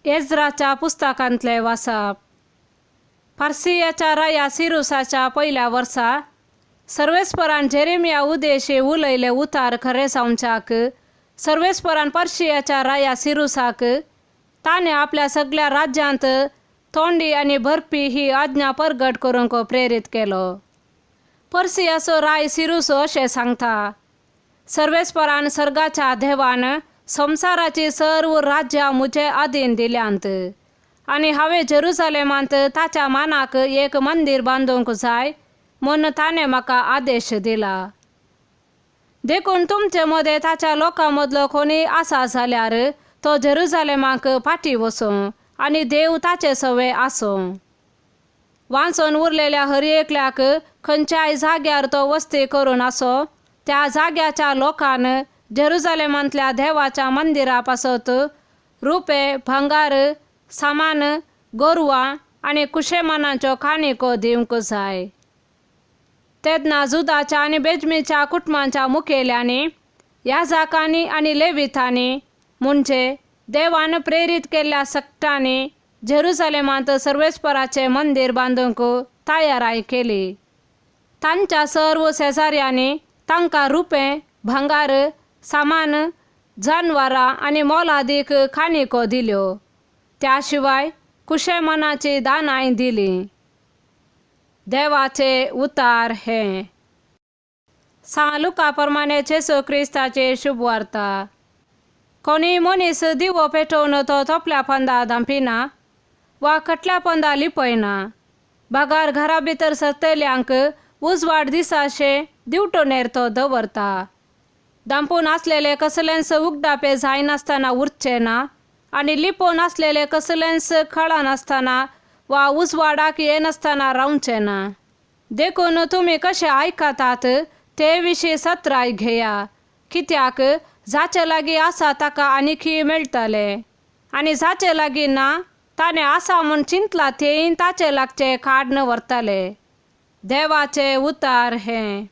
एज्राच्या पुस्तकांतलें वाचप. पार्सियाच्या राया सिरुसाच्या पयल्या वर्सा सर्वेस्परान जेरेमिया उदेशी उलयले उतार खरें जावच्याक सर्वेस्परान पर्शियाच्या राया सिरुसाक ताणें आपल्या सगल्या राज्यांत तोंडी आनी भरपी ही आज्ञा परगट करूंक प्रेरीत केलो. पर्सियाचो राय सिरूस अशें सांगता, सर्वेस्परान सर्गाच्या देवान संवसाराची सर्व राज्यां म्हजे अधीन दिल्यांत आनी हांवें जेरुजालेमांत ताच्या मानाक एक मंदीर बांदूंक जाय म्हूण ताणें म्हाका आदेश दिला. देखून तुमचे मदें ताच्या लोकां मदलो कोणूय आसा जाल्यार तो जेरुजालेमाक फाटीं वचूं आनी देव ताचे सवे आसूं. वांचून उरलेल्या हर एकल्याक खंयच्याय जाग्यार तो वस्ती करून आसो त्या जाग्याच्या लोकान जेरुजालेमांतल्या देवाच्या मंदिरा पासत रुपें, भांगार, सामान, गोरवां आनी कुशेमानाच्यो काणिको दिवंक जाय. तेन्ना जुदाच्या आनी बेजमीच्या कुटुंबाच्या मुखेल्यांनी, याजाकांनी आनी लेवितांनी म्हणजे देवान प्रेरीत केल्ल्या सगटांनी जेरुजालेमांत सर्वेस्पराचें मंदीर बांदूंक तयाराय केली. तांच्या सर्व शेजाऱ्यांनी तांकां रुपें, भांगार, सामान, जानवरां आनी मोलादीक काणिको दिल्यो. त्या शिवाय कुशेमनाची दानांय दिली. देवाचे उतार हे सां लुका प्रमाणे जेजू क्रिस्ताची शुभवार्ता. कोणीय मनीस दिवो पेटोवन तो तोपल्या पंदा धांपिना वा खटल्या पंदा लिपयना, बगार घरा भितर सरतल्यांक उजवाड दिसाशें दिवटणेर तो दवरता. धांपून आसलेले कसलेंच उगडापे जायनासतना उरचें ना आनी लिपोवन आसलेले कसलेंच कळनासतना वा उजवाडाक येनासतना रावचें ना. देखून तुमी कशें आयकतात ते विशीं सत्राय घेया, कित्याक जाचे लागीं आसा ताका आनीकय मेळटलें आनी जाचे लागीं ना ताणें आसा म्हूण चिंतलां तेंय ताचे लागचें काड्न व्हरतले. देवाचे उतार हें.